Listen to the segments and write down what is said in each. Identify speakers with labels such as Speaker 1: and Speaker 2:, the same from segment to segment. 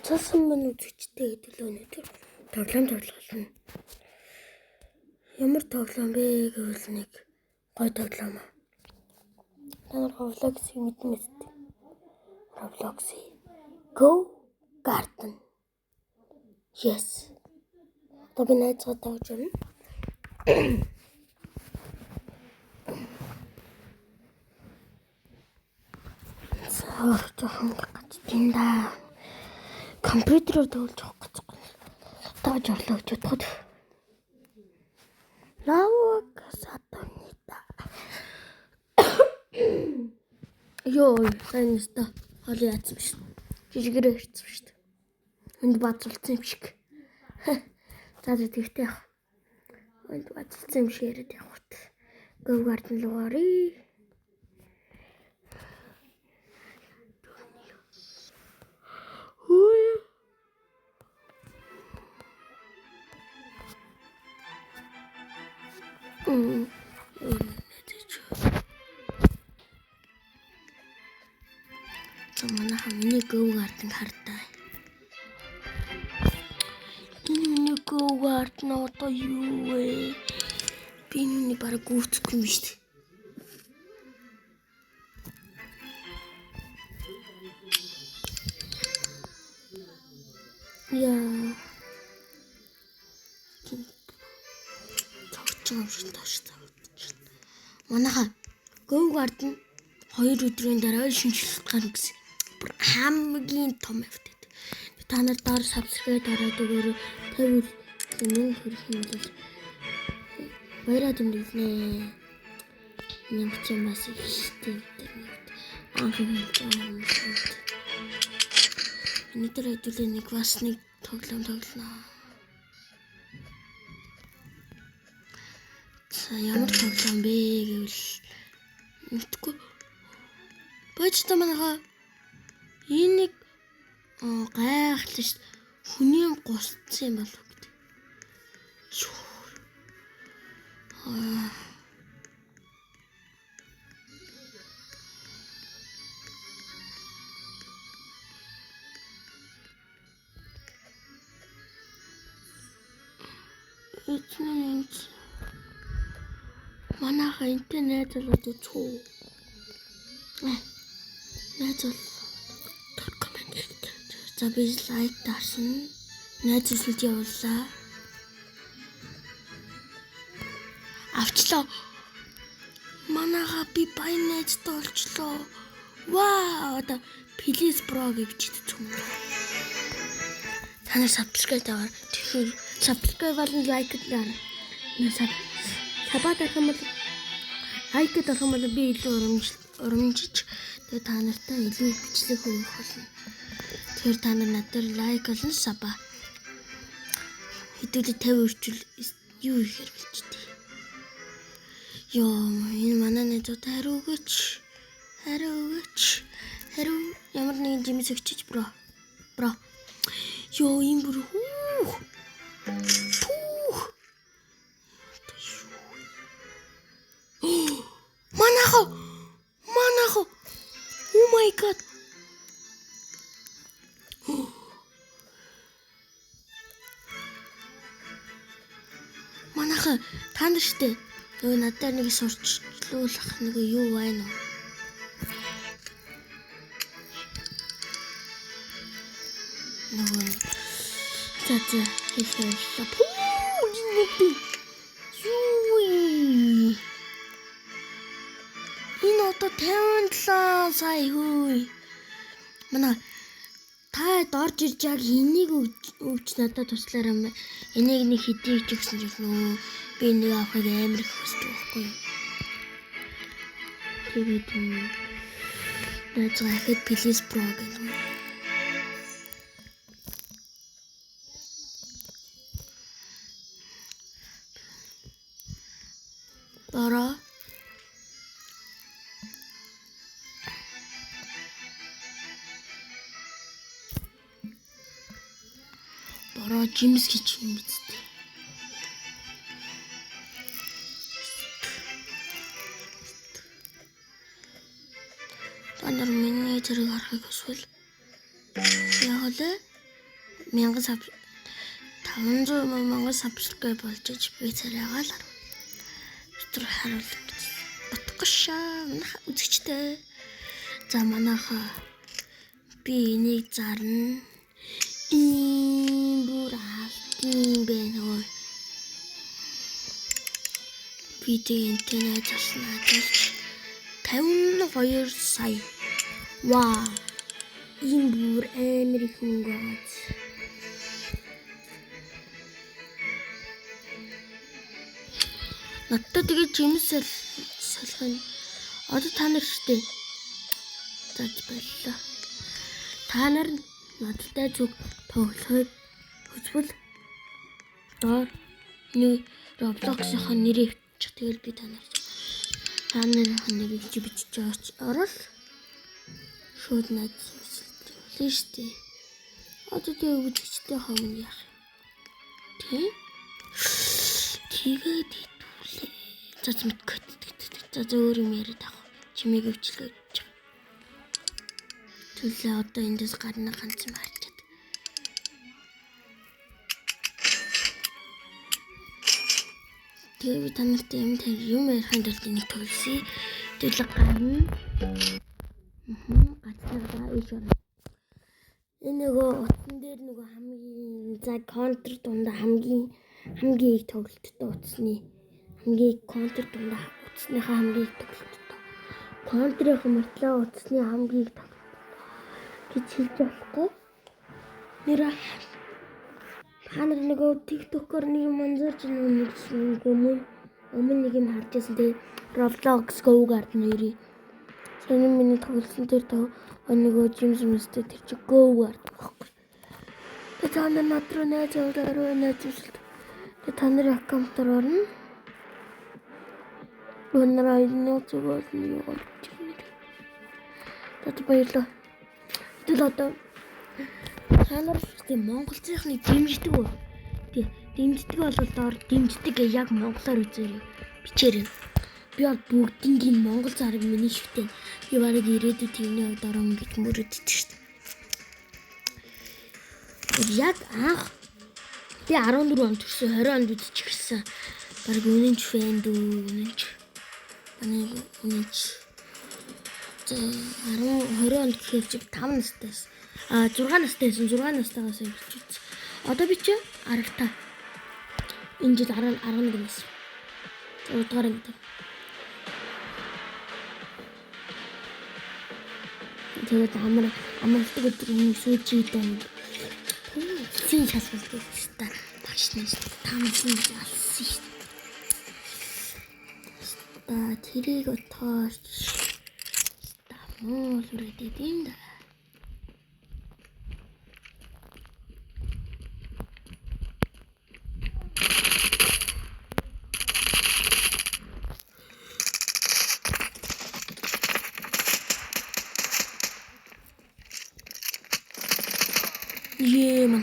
Speaker 1: Цасан мань үзэгчтэй хэдүүлээ өнөөдөр тоглоом тоглолно. Ямар тоглоом бэ гэвэл нэг гой тоглоом аа. Та нар Roblox-ыг мэднэ мэт. Roblox Go Garden. Yes. Одоо би найзгаа тавьж байна. За жоохон гацчихин да. Компьютероор тоглож явах гэж тааж орлоо гэж бодоход. Лавг сатанита. Йоо, сайн өстө. Хоол яатсан биш. Жижигэрээ ирсэн шүү дээ. Энд бацулсан юм шиг. За за тэгтээ явах. Энд бацулсан юм шиг яриад явах. Go Garden руу оръё. Хөөе. За манайха миний Go Garden хардаа. Энэ миний Go Garden одоо юу вэ? Би нүний бараг гүйцэхгүй юм шүү дээ. Яа. Цогч юм шиг тааш цогч. Манайха Go Garden 2 өдрийн дараа шинэчлэлт гарна гэсэн. Бүр хамгийн том update. Та нар доор subscribe дараад өгөөрэй. 50 мянга хүрэх юм бол баяраа тэмдэглэнэ. Мянга ч юм бас их штеп гэдэг нэг. Анх юм юм. Өнөөдөр хэдүүлээ нэг бас нэг тоглоом тоглоно. За ямар тоглоом бэ гэвэл мэдгүй. Божтой манайха энэ нэг гайхлаа шүү. Хүний юм гусцсан юм болов гэдэг. Юу. Аа. Эцэн манайха энтэй найз болоод үзэх үү? Найз бол коммент. За би лайк дарсан. Найз зүйлд явууллаа. Авчлаа. Манайха би баян найзтай болчлоо. Вау, одоо please bro гэж бичдэг юм. Та нар subscribe таваар. Тэгэхээр subscribe болон лайк дараа. Сабаа дарах юм бол лайк дарах юм бол би илүү урамжиж тэгээ та нартай илүү бичлэг өгөх болно. Тэгэхээр та нар над дээр лайк болон саба. Хэдүүлээ 50 өрчүүл юу ихээр болчихдээ. Йоо, энэ манай найзууд хариу өгөөч. Хариу өгөөч. Хариу ямар нэгэн жимс өгчөж bro. Bro. Йоо, энэ бүр хүүх. Пүүх. Манайха. Манайха. Oh my god. Манайха та нар штэ нөгөө надаар нэг сурчлуулах нэг юу байна уу? Нөгөө за за хэлээ. Пүү энэ би юу вэ? Энэ одоо 57 сая хөөе. Манай та орж ирж яг энийг өгч надад туслаарай юм. Энийг нэг хэдий гэж өгсөн ч нөө би энийг авахыг амар их хүсдэг байхгүй юу. Тэгээд найзгаа ихэд please bro гэх юм. Бороо бороо жимс гэж юм биз дээ. Та нар миний зэрэг харахыг хүсвэл яг л 1000 sub 500 мянган subscribe болж иж би царайгаа л өтөр харуул утгагүй шаа. Манайх үзэгчтэй. За манайхаа би энийг зарна. Ийм бүр алдсан бэ нөгөө. Би тэг энтэй найз болсон ажиллаж 52 сая. Вау. Ийм бүр амар их мөнгө байгаа. Надтай тэгээ жимс салах нь одоо та нар штэ. За баярлалаа. Та нар надтай зүг тоглохыг хүсвэл доор нэг Roblox-ийн нэрийг бичих. Тэгэл би та нарын нэрийг чи бичиж орол шууд найз хүсэлт штэ. Одоо тэгээ үзэгчтэй хомно яах юм. Тэ? Тэгээд хэдүүлээ. За мэдгүй. За за өөр юм яриад авах. Чимээг өвчлөө гэж. Төлөө одоо эндээс гарна ганц юм харчаад. Тэгээ би та нартай юм тэр юм ярихын тулд энийг тоглосон. Төлөө гарна. Гацнаа иш орно. Энэ нөгөө утсан дээр нөгөө хамгийн за контр дундаа хамгийн их тоглолттой утасны хамгийн контр дундаа утасныхаа хамгийн их тоглолттой. Контрын мөртлөө утасны хамгийн их тоглолттой гэж хэлж болохгүй. Нэр та нар нөгөө TikTok-оор нэг юм анзаарч нэг өмнө нэг юм харж байсан. Тэгээ Roblox Go Garden нэрийг. Сони миний тоглосон тэр нөгөө James Mr тэр чи Go Garden байхгүй. Тэгээ та нар над руу найз явуулаарай найз үзэлт. Тэгээ та нарын аккаунтаар орно. Өнөр айны зүгээр нэг юм болж байна. За баярлалаа. Тэгвэл одоо та нар тийм монголчийнхны дэмждэг үү? Тий, дэмждэг бол доор дэмждэг гэж яг монголоор үзээрэй. Бичээрэй. Би бол бүгднийг монгол зараг миний шигтэй. Би бараг ирээдүйд тэрний хувьд орон гэж мөрөддөг шүү дээ. Яг анх би 14 онд төрсөн, 20 онд үзэж эхэлсэн. Бараг үнэн ч фэн дүү, үнэн ч. Манай үнэн ч. За 10 20 онд гэхээр чи 5 настай байсан. А 6 настай байсан. 6 настайгаас эхэлж үзсэн. Одоо би чи 10 та. Энэ жил 10 11 нас. 6 дугаар анги. Тэгээд амралтаг өдөр нэг сүүж идэв. Эцсийн шалгалт гэж та багш нар таамсан гэж алсан шүү дээ. Та тэрийг отооч та муу сүрэдэд юм да. Юм.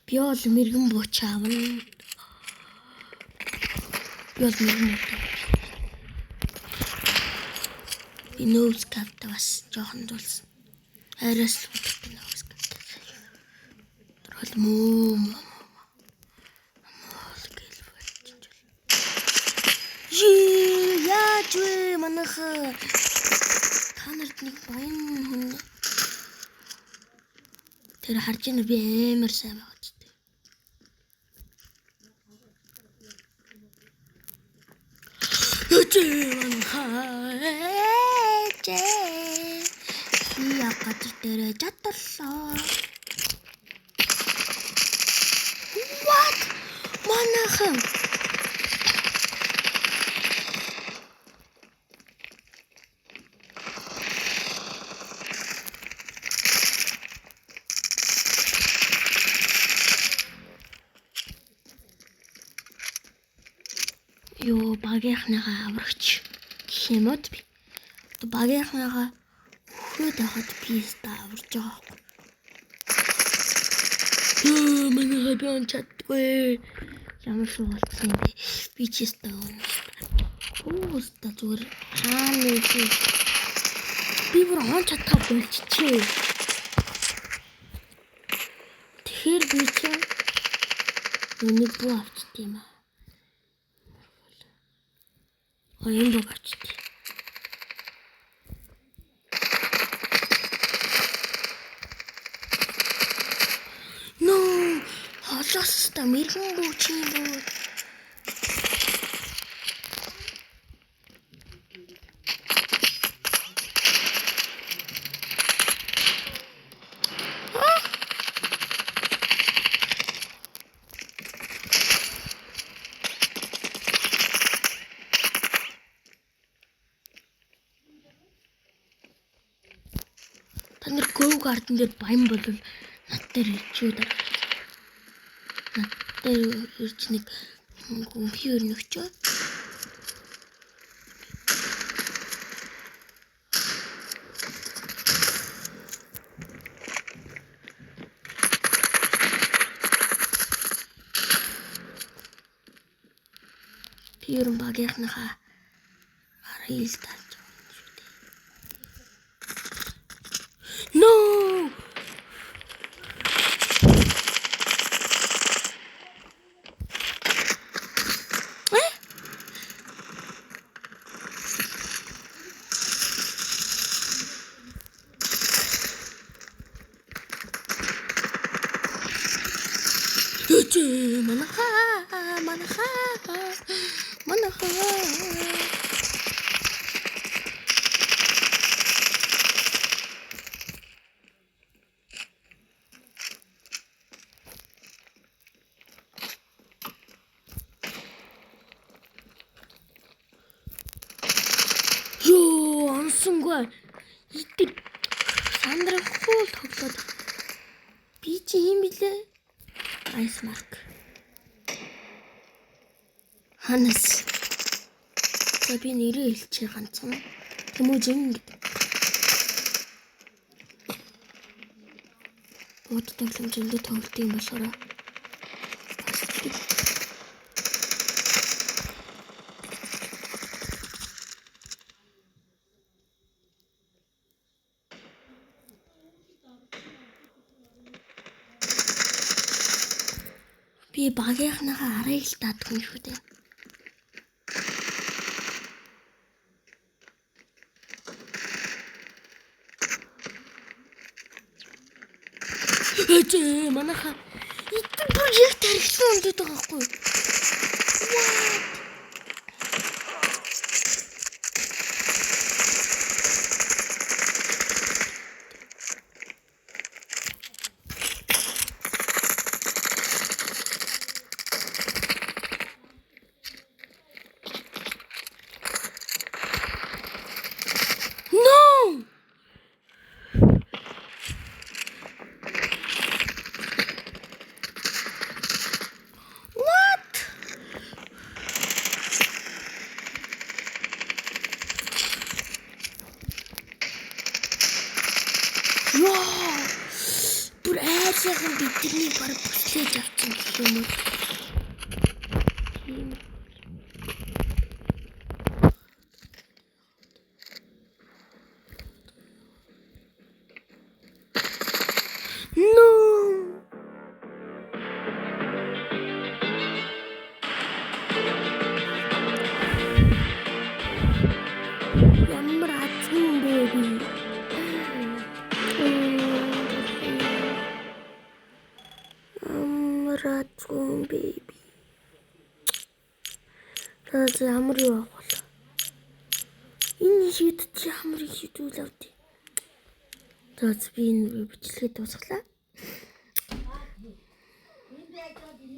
Speaker 1: Би бол мэрэгэн бууч аавна. Би бол мэрэгэн бууч. Би нөөц капта бас жоохон дулсан. Айраас л боддог нөөц капта. Трол муу. Мол гэл болчих. Яаж вэ манайх? Та нарт нэг баян хүн тэр харж байна би амар сайн байгаа ч тийм. Хий газар дээрээ жадаллаа. What? Манайхан. Юу багийнхныхаа аврагч гэх юм уу би. Одоо багийнхныхаа өхөөд байхад би өстө аварж байгаа байхгүй. Йоо манайхаа би он чаддгүй. Ямар шуу болсон юм бэ? Би ч өстө өнөстө. Өстө зүгээр хаана нэг Би бүр он чадхаа болчихжээ. Тэгэхээр би чинь нэг бүү авчт юм аа. А энэ бүү авчт. No, холоос та мэрэгэн бүү чи юм бүү. Та нар Grow Garden дээр баян болвол над дээр ирчүү даа. Над дээр ирж нэг гүмхи өрнөгчөө. Би ер нь багийнхныхаа арай ил талж байгаа юм шүү дээ. No! Э? Тэжээ манаха манаха манаха. Йоо, онсонгүй. Идэг сандрахгүй л тоглоод. Би чи юм билээ? Ice mark. Ханас. За би нэрээ хэлчихье ганцхан. Тэмүүжин гэдэг. Бууд тоглоом зөндөө тоглолт юм болохоор бас би багийнхныхаа арыг л даадгүй юм шүү дээ. Эжээ манайха идэв бүр яг тархилсан унтаад байгаа байхгүй юу? What? No! What? Йоо! Бүр айлынхан бидний баг бүслээж авсан гэх юм уу? Тийм. No! Ямар азгүй юм бэ би? Ямар азгүй юм бэ би? За ямар юу авах вэ? Энэ шийд чи ямар их шийдвэл авдээ. За би энэ бичлэгээ дуусгалаа.